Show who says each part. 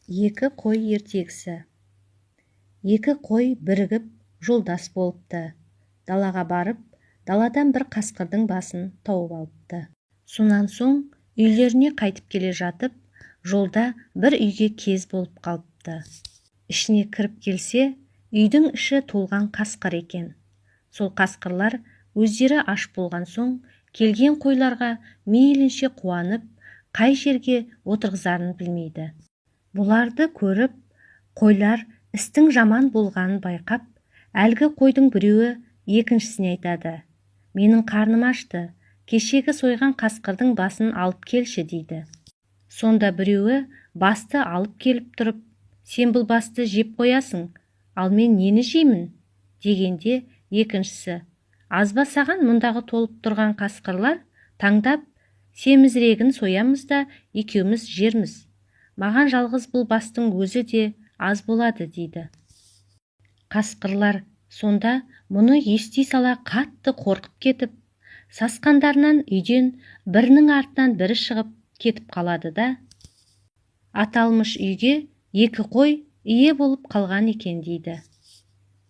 Speaker 1: Екі қой ертегісі. Екі қой бірігіп жолдас болыпты. Далаға барып, даладан бір қасқырдың басын тауып алыпты. Сонан соң үйлеріне қайтып келе жатып, жолда бір үйге кез болып қалыпты. Ішіне кіріп келсе, үйдің іші толған қасқыр екен. Сол қасқырлар өздері аш болған соң, келген қойларға мейлінше қуанып, қай жерге отырғызарын білмейді. Бұларды көріп, қойлар істің жаман болғанын байқап, әлгі қойдың біреуі екіншісіне айтады: «Менің қарным ашты, кешегі сойған қасқырдың басын алып келші», – дейді. Сонда біреуі басты алып келіп тұрып: «Сен бұл басты жеп қоясың, ал мен нені жеймін?» – дегенде, екіншісі: «Аз ба саған мұндағы толып тұрған қасқырлар? Таңдап семізірегін соямыз да, екеуміз жерміз. Маған жалғыз бұл бастың өзі де аз болады», – дейді. Қасқырлар сонда мұны ести сала қатты қорқып кетіп, сасқандарынан үйден бірінің артынан бірі шығып кетіп қалады да, аталмыш үйге екі қой ие болып қалған екен дейді.